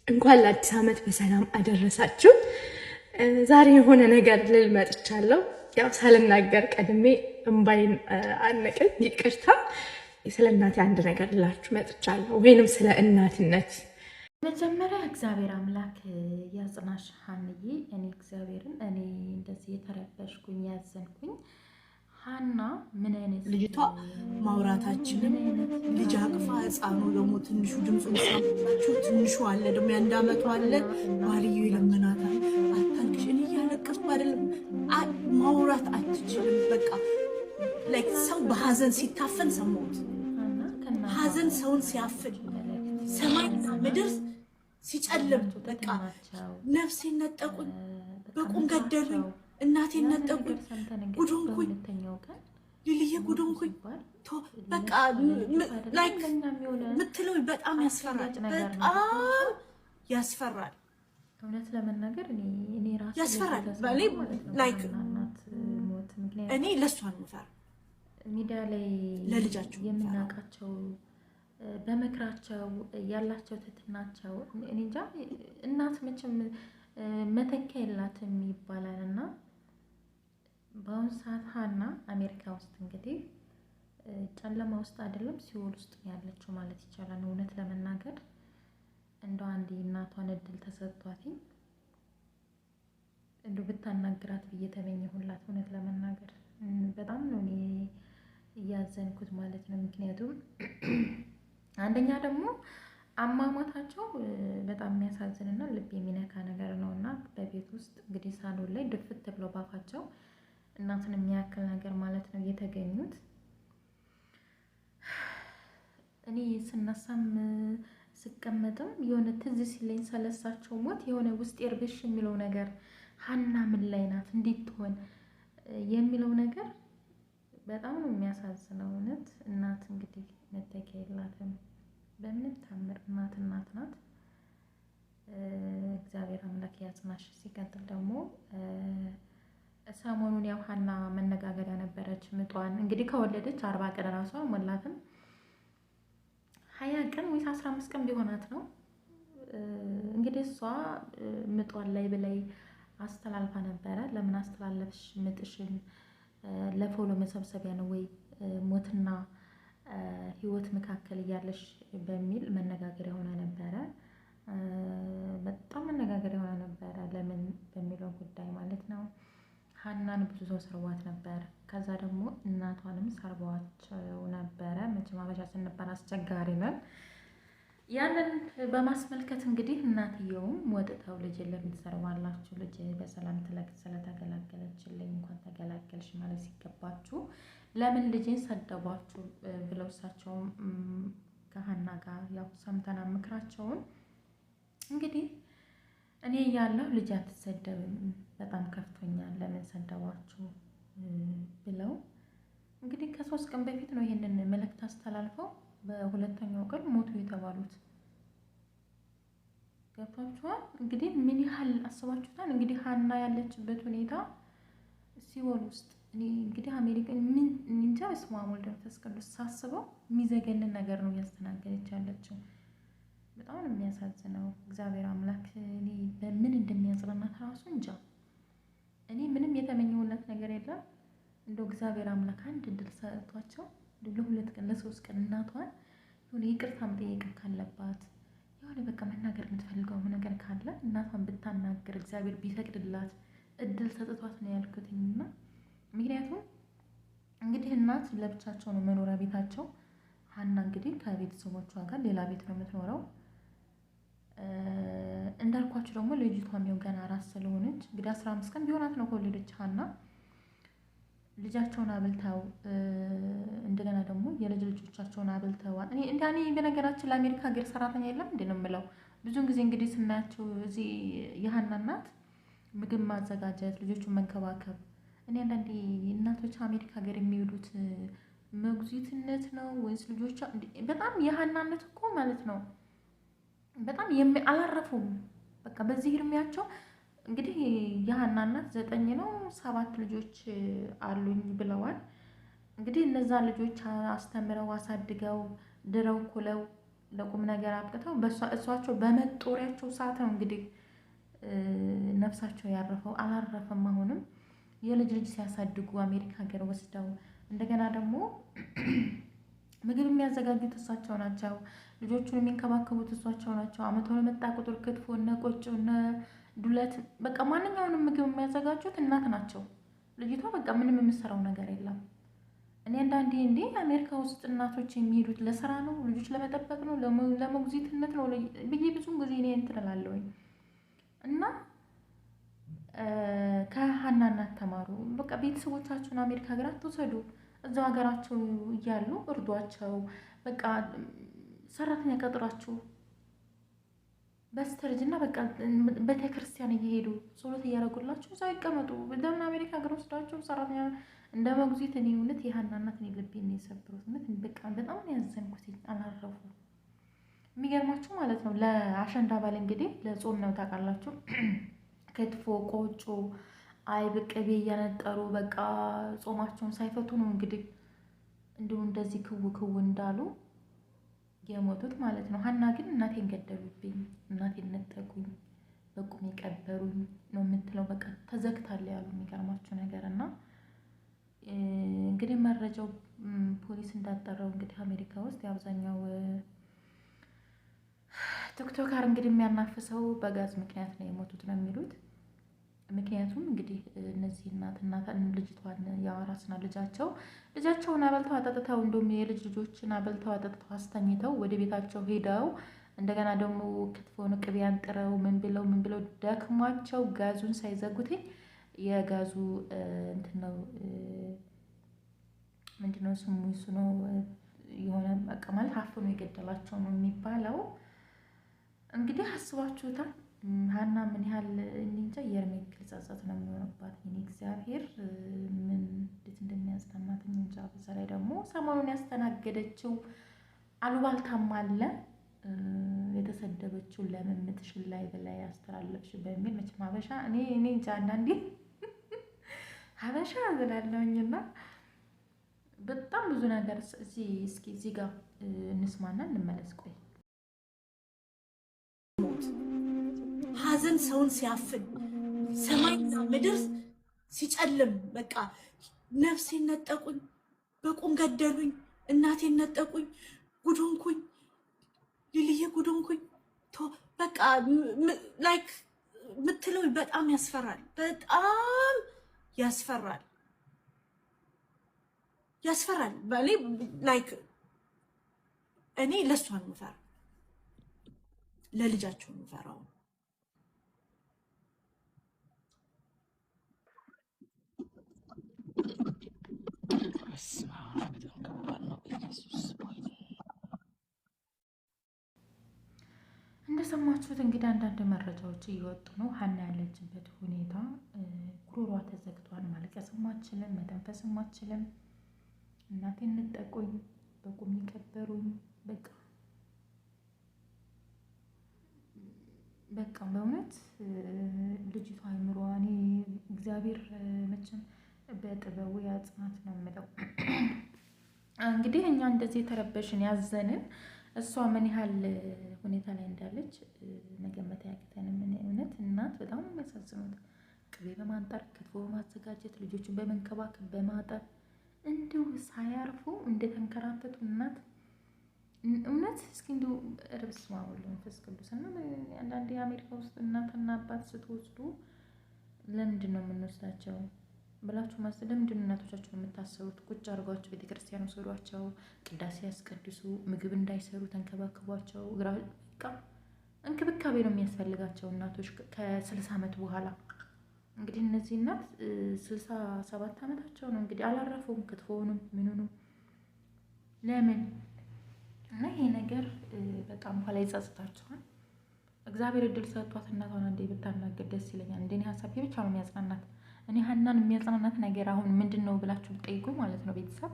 እንኳን ለአዲስ ዓመት በሰላም አደረሳችሁ። ዛሬ የሆነ ነገር ልል መጥቻለሁ። ያው ሳልናገር ቀድሜ እምባይን አነቀኝ፣ ይቅርታ። ስለ እናቴ አንድ ነገር ልላችሁ መጥቻለሁ፣ ወይንም ስለ እናትነት። መጀመሪያ እግዚአብሔር አምላክ ያጽናሽ ሀንዬ። እኔ እግዚአብሔርን እኔ እንደዚህ የተረበሽኩኝ ያዘንኩኝ ሀና ምን አይነት ልጅቷ ማውራታችንም ልጅ አቅፋ፣ ህፃኑ ደግሞ ትንሹ ድምፁን ሳችሁ፣ ትንሹ አለ ደግሞ 1 ዓመቱ አለ። ባልየው ይለምናታል፣ አታልቅሽ። እኔ እያለቀስኩ አይደለም፣ ማውራት አትችልም። በቃ like ሰው በሀዘን ሲታፈን ሰማሁት። ሀዘን ሰውን ሲያፍን፣ ሰማይና ምድር ሲጨልም፣ በቃ ነፍሴን ነጠቁኝ፣ በቁም ገደሉኝ፣ እናቴን ነጠቁኝ፣ ጉድ ሆንኩኝ፣ ሊልዬ ጉድ ሆንኩኝ። በቃ like ምትለው በጣም ያስፈራል፣ በጣም ያስፈራል፣ እውነት ለመናገር እኔ ራሴ ያስፈራል። Like እኔ ለእሷ ነው የምፈራው፣ ሚዲያ ላይ ለልጃቸው። የምናውቃቸው በምክራቸው ያላቸው ትህትናቸው፣ እኔ እንጃ፣ እናት መቼም መተኪያ የላትም ይባላል። እና በአሁኑ ሰዓት ሀና አሜሪካ ውስጥ እንግዲህ ጨለማ ውስጥ አይደለም ሲኦል ውስጥ ያለችው ማለት ይቻላል። እውነት ለመናገር እንደው አንዴ እናቷን እድል ተሰጥቷት እንደው ብታናግራት ብዬ ተመኘሁላት። እውነት ለመናገር በጣም ነው እኔ እያዘንኩት ማለት ነው። ምክንያቱም አንደኛ ደግሞ አሟሟታቸው በጣም የሚያሳዝንና ልብ የሚነካ ነገር ነው። እና በቤት ውስጥ እንግዲህ ሳሎን ላይ ድፍት ብለው ባፋቸው እናትን የሚያክል ነገር ማለት ነው የተገኙት። እኔ ስነሳም ስቀመጥም የሆነ ትዝ ሲለኝ ስለሳቸው ሞት የሆነ ውስጥ እርብሽ የሚለው ነገር፣ ሀና ምን ላይ ናት፣ እንዴት ትሆን የሚለው ነገር በጣም ነው የሚያሳዝነው። እውነት እናት እንግዲህ መተኪያ የላትም በምንም ታምር፣ እናት እናት ናት። እግዚአብሔር አምላክ ያጽናሽ። ሲቀጥል ደግሞ ሰሞኑን ያው ሀና መነጋገሪያ ነበረች። ምጧን እንግዲህ ከወለደች 40 ቀን ራሷ ሞላትም፣ 20 ቀን ወይስ 15 ቀን ቢሆናት ነው። እንግዲህ እሷ ምጧን ላይ በላይ አስተላልፋ ነበረ። ለምን አስተላለፍሽ? ምጥሽን ለ follow መሰብሰቢያ ነው ወይ፣ ሞትና ህይወት መካከል እያለሽ በሚል መነጋገሪያ ሆና ነበረ። በጣም መነጋገሪያ ሆና ነበረ። ለምን በሚለው ጉዳይ ማለት ነው። ሀናን ብዙ ሰው ሰርቧት ነበር። ከዛ ደግሞ እናቷንም ሰርቧቸው ነበረ። መቼም አበሻ ስንባል አስቸጋሪ ነን። ያንን በማስመልከት እንግዲህ እናትየውም ወጥተው ልጅ ለምን ትሰርባላችሁ? ልጅ በሰላም ስለተገላገለችልኝ እንኳን ተገላገልሽ ማለት ሲገባችሁ ለምን ልጄን ሰደቧችሁ ብለው እሳቸውም ከሀና ጋር ያው ሰምተና ምክራቸውን እንግዲህ እኔ እያለሁ ልጅ አትሰደብም፣ በጣም ከፍቶኛል፣ ለምን ሰደቧችሁ ብለው እንግዲህ ከ3 ቀን በፊት ነው ይሄንን መልእክት አስተላልፈው በሁለተኛው ቀን ሞቱ የተባሉት። ገብቷችኋል? እንግዲህ ምን ያህል አስባችሁታል? እንግዲህ ሀና ያለችበት ሁኔታ ሲኦል ውስጥ፣ እኔ እንግዲህ አሜሪካ ምን እንጃ፣ በስመ አብ ወወልድ ወመንፈስ ቅዱስ፣ ሳስበው የሚዘገንን ነገር ነው እያስተናገደች ያለችው። በጣም ነው የሚያሳዝነው። እግዚአብሔር አምላክ እኔ በምን እንደሚያጽናናት ራሱ እንጃ። እኔ ምንም የተመኘሁለት ነገር የለም። እንደው እግዚአብሔር አምላክ አንድ እድል ሰጥቷቸው ለ2 ቀን ለ3 ቀን እናቷን የሆነ ይቅርታ መጠየቅም ካለባት፣ የሆነ በቃ መናገር የምትፈልገው ነገር ካለ እናቷን ብታናገር እግዚአብሔር ቢፈቅድላት እድል ሰጥቷት ነው ያልኩትኝ። እና ምክንያቱም እንግዲህ እናት ለብቻቸው ነው መኖሪያ ቤታቸው። ሀና እንግዲህ ከቤተሰቦቿ ጋር ሌላ ቤት ነው የምትኖረው። እንዳልኳቸው ደግሞ ልጅቷም ያው ገና አራስ ስለሆነች እንግዲህ 15 ቀን ቢሆናት ነው ከወለደች ሀና። ልጃቸውን አብልተው እንደገና ደግሞ የልጅ ልጆቻቸውን አብልተዋል። እኔ እንደ እኔ በነገራችን ለአሜሪካ ሀገር ሰራተኛ የለም እንዴ ነው የምለው። ብዙውን ጊዜ እንግዲህ ስናያቸው እዚህ የሀና እናት ምግብ ማዘጋጀት፣ ልጆቹን መንከባከብ፣ እኔ አንዳንዴ እናቶች አሜሪካ ሀገር የሚውሉት ሞግዚትነት ነው ወይስ ልጆቿ? በጣም የሀና እናት እኮ ማለት ነው በጣም አላረፉም። በቃ በዚህ እድሜያቸው እንግዲህ የሀና እናት ዘጠኝ ነው ሰባት ልጆች አሉኝ ብለዋል። እንግዲህ እነዛ ልጆች አስተምረው አሳድገው ድረው ኩለው ለቁም ነገር አብቅተው እሷቸው በመጦሪያቸው ሰዓት ነው እንግዲህ ነፍሳቸው ያረፈው። አላረፈም። አሁንም የልጅ ልጅ ሲያሳድጉ አሜሪካ ሀገር ወስደው እንደገና ደግሞ ምግብ የሚያዘጋጁት እሳቸው ናቸው። ልጆቹን የሚንከባከቡት እሳቸው ናቸው። አመት በመጣ ቁጥር ክትፎ እነ ቆጮ እነ ዱለት በቃ ማንኛውንም ምግብ የሚያዘጋጁት እናት ናቸው። ልጅቷ በቃ ምንም የምትሰራው ነገር የለም። እኔ አንዳንዴ እንዴ አሜሪካ ውስጥ እናቶች የሚሄዱት ለስራ ነው፣ ልጆች ለመጠበቅ ነው፣ ለሞግዚትነት ነው ብዬ ብዙም ጊዜ እኔ እንትን እላለሁኝ። እና ከሀና እናት ተማሩ። በቃ ቤተሰቦቻችሁን አሜሪካ ሀገር አትውሰዱ። እዛው ሀገራቸው እያሉ እርዷቸው። በቃ ሰራተኛ ቀጥራችሁ በስተርጅና በቃ ቤተክርስቲያን እየሄዱ ጸሎት እያደረጉላችሁ እዛው ይቀመጡ። ለምን አሜሪካ ሀገር ወስዳችሁ ሰራተኛ እንደ መጉዚት? እኔ እውነት የሀና እናት እኔ ልቤን ነው የሰበሩት። እውነት በቃ በጣም ነው ያዘንኩት። አላረፉ። የሚገርማችሁ ማለት ነው ለአሸንዳ በዓል እንግዲህ ለጾም ነው ታውቃላችሁ። ክትፎ፣ ቆጮ፣ አይብ፣ ቅቤ እያነጠሩ በቃ ጾማቸውን ሳይፈቱ ነው እንግዲህ እንዲሁ እንደዚህ ክው ክው እንዳሉ የሞቱት ማለት ነው። ሀና ግን እናቴን ገደሉብኝ፣ እናቴን ነጠቁኝ፣ በቁም የቀበሩኝ ነው የምትለው። በቃ ተዘግታለ ያሉ የሚገርማችሁ ነገር። እና እንግዲህ መረጃው ፖሊስ እንዳጠራው እንግዲህ አሜሪካ ውስጥ የአብዛኛው ቲክቶከር እንግዲህ የሚያናፍሰው በጋዝ ምክንያት ነው የሞቱት ነው የሚሉት። ምክንያቱም እንግዲህ እነዚህ እናት ልጅቷን የአራስና ልጃቸውን አበልተው አጠጥተው እንዲሁም የልጅ ልጆችን አበልተው አጠጥተው አስተኝተው ወደ ቤታቸው ሄደው እንደገና ደግሞ ክትፎን ቅቤ አንጥረው ምን ብለው ምን ብለው ደክሟቸው ጋዙን ሳይዘጉትኝ የጋዙ እንትን ነው ምንድነው ስሙ እሱ ነው የሆነ በቃ ማለት አፍኖ የገደላቸው ነው የሚባለው። እንግዲህ አስባችሁታል። ሀና ምን ያህል እንጃ የእድሜ ጸጸት ነው የሚሆንባት። እኔ እግዚአብሔር ምን እንዴት እንደሚያጽናናት እንጃ። በዛ ላይ ደግሞ ሰሞኑን ያስተናገደችው አሉባልታም አለ። የተሰደበችው ለምን ምትሽን ላይ በላይ ያስተላለፍሽ በሚል መቼም ሀበሻ እኔ እንጃ አንዳንዴ ሀበሻ ዝላለሁኝና በጣም ብዙ ነገር እዚህ እስኪ እዚህ ጋር እንስማና እንመለስ። ቆይ ሐዘን ሰውን ሲያፍን ሰማይና ምድር ሲጨልም በቃ ነፍሴን ነጠቁኝ፣ በቁም ገደሉኝ፣ እናቴን ነጠቁኝ፣ ጉዶንኩኝ፣ ሊልዬ ጉዶንኩኝ። በቃ like ምትለው በጣም ያስፈራል፣ በጣም ያስፈራል፣ ያስፈራል። Like እኔ ለእሷ ነው የምፈራው፣ ለልጃቸው ነው የምፈራው። በጣም ከባድ ነው። ኢየሱስ እንደሰማችሁት እንግዲህ አንዳንድ መረጃዎች እየወጡ ነው። ሀና ያለችበት ሁኔታ ጉሮሯ ተዘግቷል። ማልቀስም አትችልም፣ መተንፈስም አትችልም። እናቴን ነጠቁኝ፣ በቁም ይቀበሩኝ፣ በቃ በቃ በእውነት ልጅቷ አይምሯ እኔ እግዚአብሔር መቼም በጥበቡ ያጽናት ነው የምለው። እንግዲህ እኛ እንደዚህ የተረበሽን ያዘንን እሷ ምን ያህል ሁኔታ ላይ እንዳለች መገመት አያቅተንም። እውነት እናት በጣም የሚያሳዝኑት ቅቤ በማንጠር ክትፎ በማዘጋጀት ልጆችን በመንከባከብ በማጠብ እንዲሁ ሳያርፉ እንደተንከራተቱ እናት እውነት እስኪ እንዲሁ ርብስ ማወል መንፈስ ቅዱስ እና አንዳንዴ የአሜሪካ ውስጥ እናትና አባት ስትወስዱ ለምንድን ነው የምንወስዳቸው ብላችሁ ማስ ለምንድን ነው እናቶቻችሁን የምታሰሩት? ቁጭ አድርጓቸው ቤተክርስቲያን ወሰዷቸው፣ ቅዳሴ ያስቀድሱ፣ ምግብ እንዳይሰሩ ተንከባከቧቸው። በቃ እንክብካቤ ነው የሚያስፈልጋቸው እናቶች ከ60 ዓመት በኋላ። እንግዲህ እነዚህ እናት 67 ዓመታቸው ነው እንግዲህ አላረፉም፣ ክትፎውንም ምኑንም ለምን እና ይሄ ነገር በጣም በኋላ ይጸጽታቸዋል። እግዚአብሔር እድል ሰጥቷት እናቷን አንዴ ብታናገር ደስ ይለኛል። እንደኔ ሀሳብ ብቻ ነው የሚያጽናናት። እኔ ሀናን የሚያጽናናት ነገር አሁን ምንድን ነው ብላችሁ ብትጠይቁ ማለት ነው ቤተሰብ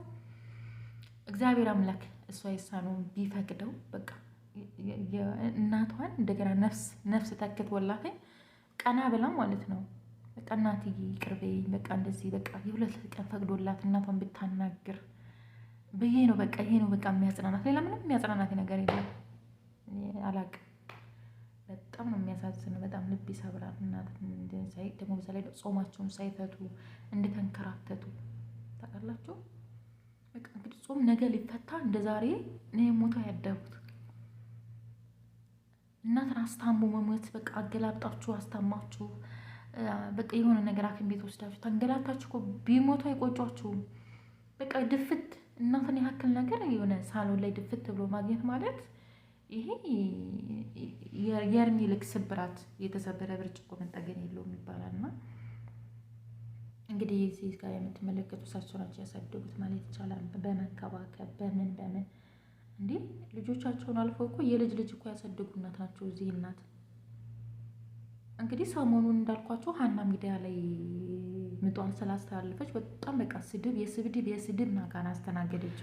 እግዚአብሔር አምላክ እሷ የሳነውን ቢፈቅደው በቃ እናቷን እንደገና ነፍስ ተክቶላትኝ ቀና ብላ ማለት ነው በቃ እናትዬ ይቅር በይኝ በቃ እንደዚህ በቃ የሁለት ቀን ፈቅዶላት እናቷን ብታናግር ብዬ ነው በቃ ይሄ ነው በቃ የሚያጽናናት። ሌላ ምንም የሚያጽናናት ነገር የለም። አላቅም። በጣም ነው የሚያሳዝነው። በጣም ልብ ይሰብራል። እናት ደግሞ በዛ ላይ ጾማቸውን ሳይፈቱ እንደተንከራተቱ ታውቃላችሁ። በቃ እንግዲህ ጾም ነገ ሊፈታ እንደ ዛሬ ነው ሞተው ያደሩት። እናትን አስታሞ መሞት በቃ አገላብጣችሁ አስታማችሁ በቃ የሆነ ነገር ሐኪም ቤት ወስዳችሁ ተንገላታችሁ እኮ ቢሞቱ አይቆጯችሁም። በቃ ድፍት እናትን ያክል ነገር የሆነ ሳሎን ላይ ድፍት ብሎ ማግኘት ማለት ይሄ የእድሜ ልክ ስብራት፣ የተሰበረ ብርጭቆ መጠገን የለውም ይባላል። እና እንግዲህ እዚህ ጋር የምትመለከቱ እሳቸው ናቸው ያሳደጉት ማለት ይቻላል። በመንከባከብ በምን በምን እንዴ ልጆቻቸውን አልፈው እኮ የልጅ ልጅ እኮ ያሳደጉ እናት ናቸው። እዚህ እናት እንግዲህ ሰሞኑን እንዳልኳቸው ሀና ሚዲያ ላይ ምጧን ስላስተላለፈች በጣም በቃ ስድብ የስድብ የስድብ ናጋን አስተናገደችው።